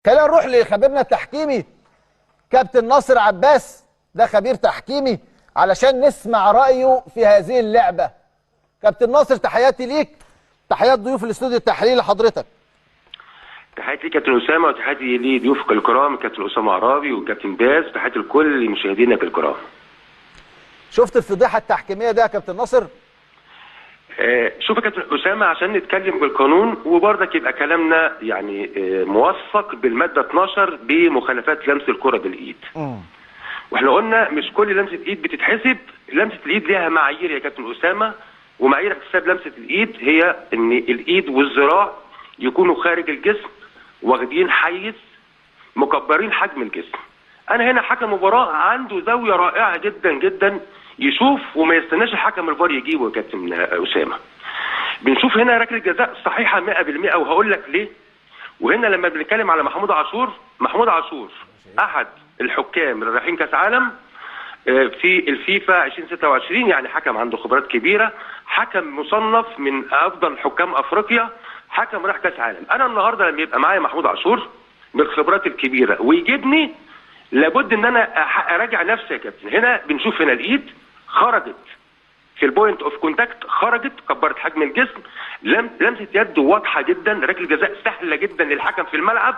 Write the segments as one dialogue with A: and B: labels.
A: خلينا نروح لخبيرنا التحكيمي كابتن ناصر عباس، ده خبير تحكيمي علشان نسمع رأيه في هذه اللعبة. كابتن ناصر تحياتي ليك، تحيات ضيوف الاستوديو التحليلي لحضرتك.
B: تحياتي ليك كابتن اسامة، وتحياتي لضيوفك الكرام كابتن اسامة عرابي وكابتن باز، وتحياتي لكل مشاهدينك الكرام.
A: شفت الفضيحة التحكيميه ده يا كابتن ناصر؟
B: شوف يا كابتن اسامة، عشان نتكلم بالقانون وبرضك يبقى كلامنا يعني موثق بالماده 12 بمخالفات لمس الكره بالايد. واحنا قلنا مش كل لمسه ايد بتتحسب، لمسه الايد ليها معايير يا كابتن اسامة، ومعايير احتساب لمسه الايد هي ان الايد والذراع يكونوا خارج الجسم، واخدين حيز، مكبرين حجم الجسم. انا هنا حكم مباراة عنده زاوية رائعة جدا جدا يشوف وما يستناش الحكم الفار يجيبه يا كابتن اسامة. بنشوف هنا ركلة جزاء صحيحه 100%، وهقول لك ليه. وهنا لما بنتكلم على محمود عاشور، محمود عاشور احد الحكام اللي رايحين كاس عالم في الفيفا 2026، يعني حكم عنده خبرات كبيرة، حكم مصنف من افضل حكام افريقيا، حكم راح كاس عالم. انا النهارده لما يبقى معايا محمود عاشور بالخبرات الكبيرة ويجيبني، لابد ان انا اراجع نفسي يا كابتن. هنا بنشوف هنا الايد خرجت في ال point of contact، خرجت كبرت حجم الجسم، لمسه يد واضحة جدا، ركلة جزاء سهلة جدا للحكم في الملعب،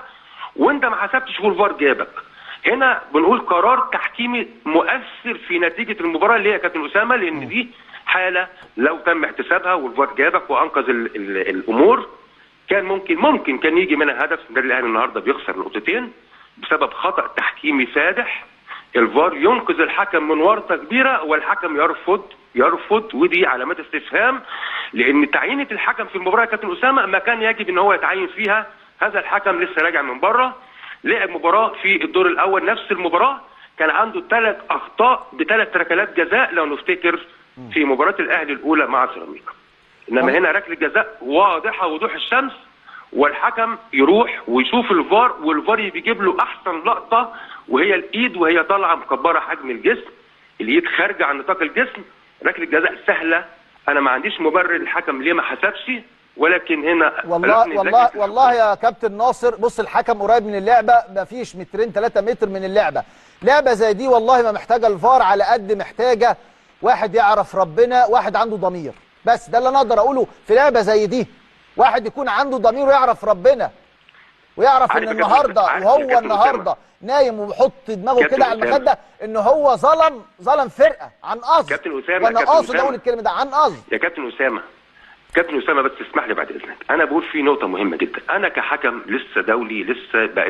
B: وانت ما حسبتش والفار جابك. هنا بنقول قرار تحكيمي مؤثر في نتيجة المباراة اللي هي كابتن اسامة، لان دي حاله لو تم احتسابها والفار جابك وانقذ الامور، كان ممكن كان يجي منها هدف. النادي الاهلي النهارده بيخسر نقطتين بسبب خطأ تحكيمي فادح. الفار ينقذ الحكم من ورطة كبيرة والحكم يرفض، ودي علامات استفهام، لان تعيينه الحكم في المباراة يا كابتن اسامة ما كان يجب ان هو يتعين فيها. هذا الحكم لسه راجع من بره، لعب مباراة في الدور الاول، نفس المباراة كان عنده 3 اخطاء بثلاث ركلات جزاء لو نفتكر في مباراة الاهلي الاولى مع سيراميكا. انما هنا ركلة جزاء واضحة وضوح الشمس، والحكم يروح ويشوف الفار، والفار بيجيب له احسن لقطة وهي الايد وهي طالعه مكبره حجم الجسم، الايد خارجه عن نطاق الجسم، ركلة جزاء سهلة. انا ما عنديش مبرر الحكم ليه ما حسبش، ولكن هنا
A: والله والله والله يا كابتن ناصر، بص الحكم قريب من اللعبة، ما فيش مترين 3 متر من اللعبة. لعبه زي دي والله ما محتاجه الفار على قد محتاجه واحد يعرف ربنا، واحد عنده ضمير، بس ده اللي انا اقدر اقوله في لعبه زي دي. واحد يكون عنده ضمير ويعرف ربنا، ويعرف ان النهارده وهو النهارده نايم وبيحط دماغه كده على المخدة ان هو ظلم فرقه عن قصد.
B: كابتن اسامة،
A: وانا قاصد اقول الكلمة ده عن قصد.
B: يا كابتن اسامة، كابتن اسامة بس اسمح لي بعد اذنك، انا بقول في نقطة مهمة جدا. انا كحكم لسه دولي، لسه بقالي